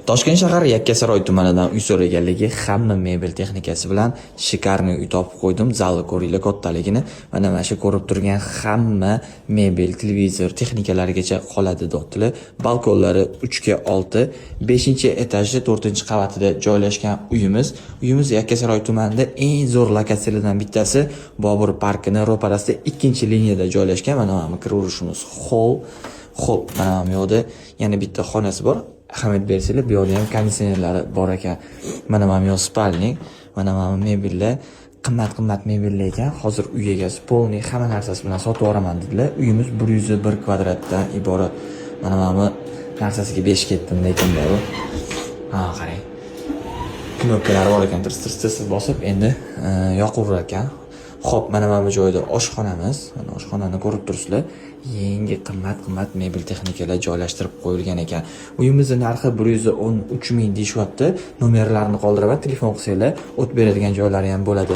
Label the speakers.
Speaker 1: Toshkent shahar Yakkasaroy tumanidan uy so'raganligi hamma mebel texnikasi bilan шикарный uy topib qo'ydim. Zalni ko'ringlar kattaligini. Mana shu ko'rib turgan hamma mebel, televizor, texnikalarigacha qoladi dotdilar. Balkonlari 3 ga 6, 5-etajda 4-qavatida joylashgan uyimiz. Uyimiz Yakkasaroy tumanida eng zo'r lokatsiyalardan bittasi, Bobur parkini ro'parasida, 2-liniyada joylashgan. Mana bu kiraverishimiz холл. Xo'p, mana bu yoqda yana bitta xonasi bor. Ahamiyat bersanglar, bu yoqda ham konditsionerlari bor ekan. Mana bu yoq спальник, mana bu mebellar qimmat-qimmat mebellar ekan. Hozir uy egasi полный hamma narsasi bilan sotib yuboraman dedilar. Uyimiz 101 kvadratdan iborat. Mana bu narsasiga 5 ketdim lekin bu. Ha, qarang. Knopkalari bor ekan, tirs tirs tirs bosib endi yoqaverar ekan. Xo'p, mana bu joyda oshxonamiz. Mana oshxonani ko'rib turibsizlar. Yangi qimmat-qimmat mebel texnikalar joylashtirib qo'yilgan ekan. Uyimizni narxi 113 ming deyishyapti. Nomerlarini qoldiraman, telefon qilsanglar, o't beradigan joylari ham bo'ladi.